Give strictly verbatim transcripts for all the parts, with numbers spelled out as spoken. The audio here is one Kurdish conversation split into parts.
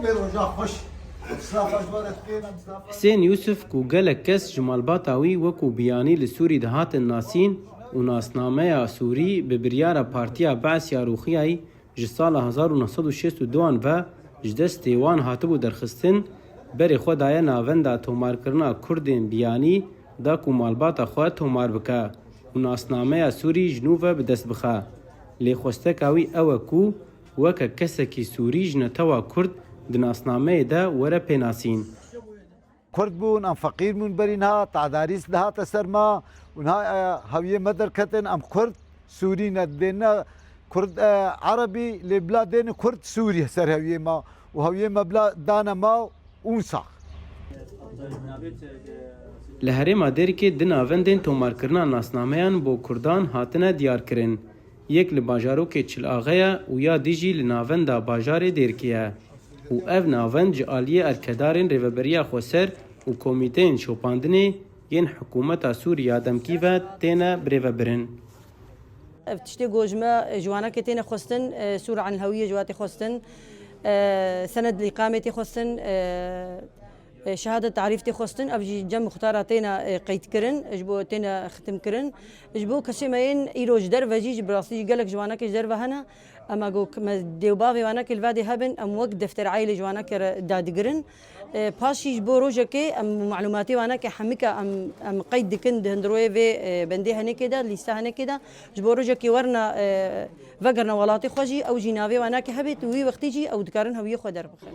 Bê roja xweş. Misafa ji we re dikêne, misafa. Husên Yûsif ku gelek kes ji malbata wî wekû biyanî li Sûrî dihatin nasîn û nasnameya Sûrî bi biryara Partiya Be'siya Rûxiyayî ji sala hezar û neh sed û şêst û duan ve ji destê wan hatibû derxistin, berê xwe daye navenda tomarkirina Kurdên biyanî da ku malbata xwe tomar bike û nasnameya Sûrî ji nû ve bi dest bixe. Lê xwesteka wî ew e ku weke kesekî Sûrî ji netewa Kurd di nasnameyê de were pênasîn. Kurd bûn, em feqîr bûn berî niha, tedarîs dihate ser me û niha, e, hewiyê me derketin, em Kurd, Sûrî ne, dê ne Kurd, e, Erebî, lê bila dêne Kurd Sûrî ser hewiyê me û hewiyê me bila dane me ûn sax. Li herêma Dêrikê di navendên tomarkirina nasnameyan bo Kurdan hatine diyarkirin. Yek li bajarokê Çil Axe ye û ya dî jî li navenda bajarê Dêrikê ye. Û ev navend ji aliyê erkedarên Rêveberiya Xweser û komîteyên şopandinê yên hikûmeta Sûrî ya demkî ve têne birêvebirin. Ev tiştê ku ji me, ji wanakê têne xwestin, e, sûra anil hewiyê ji wa tê xwestin, e, sened li îqamê tê xwestin, e, e, şehadet tarîf tê xwestin, ev jî cem muxtara têne, e, qeydkirin, ji bo têne xitimkirin. Ji bo kesê me yên îro ji derve jî, ji bi rastî jî gelek ji wanakê ji derve hene. Ema ku me dê û bavê wanakê li vadê hebin, em wek defter aîlê ji wanakê re dadigirin. E, paşî ji bo rojekê em malûmatê wanakê hemika em, em qeyd dikin di hundirê vê, e, bendê henekê de, lîsta henekê de. Ji bo rojekê werna, e, vegerna welatê xwe jî, ew jî navê wanakê hebêt û wî wextî jî ew dikarin hewiyê xwe derbixin.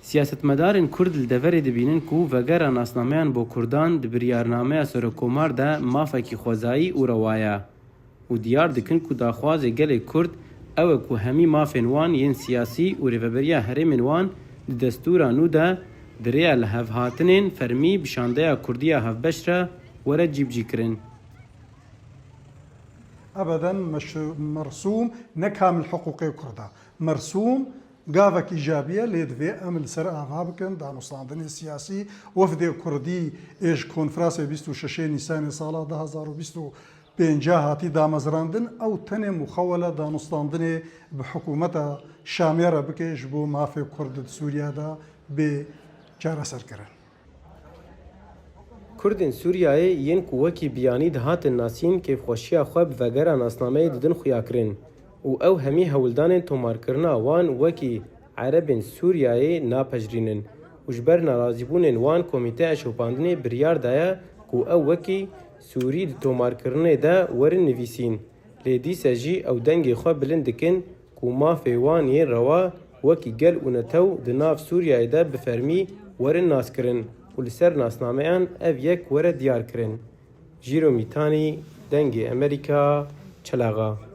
Siyasetmedarên Kurd li deverê dibînin ku vegera nasnameyan bo Kurdan di biryarnameya Serokomar de mafekî xwezayî û rewa ye û diyar dikin ku daxwazê gelê Kurd ew e ku hemî mafên wan yên siyasî û rêveberiya herêmên wan di destûra nû de di rêya lihevhatinên fermî bi şandeya Kurdiya hevbeş re were cîbicîkirin. Ebeden meşru-, mersûm ne kamil hiqûqê Kurda. Mersûm gavek îcabî ye, lê divê em li ser ava bikin, danûstandinê siyasî, wefdê Kurdî ê ji konferansê bîst û şeşê Nîsanê sala du hezar û bîst û pênca hatî damezrandin, ew tenê muxewela danûstandinê bi hikûmeta Şamê re bike ji bo mafê Kurd di Sûriya de bê çareserkirin. Kurdên Sûriyeyê yên ku wekî biyanî dihatin nasîn kêfxweşiya xwe bi vegera nasnameyê didin xuyakirin û ew hemî hewldanên tomarkirina wan wekî Erebên Sûriyeyê napejirînin û ji ber narazîbûnên wan Komîteya Şopandinê biryar daye ku ew wekî Sûrî di tomarkirinê de werin nivîsîn. Lê dîse jî ew dengê xwe bilind dikin ku mafê wan yên rewa wekî gel û netew di nav Sûriyeyê de bi fermî werin naskirin û li ser nasnameyan ev yek were diyarkirin. Jîro Mîtanî, Dengê Amerîka, Çelaxa.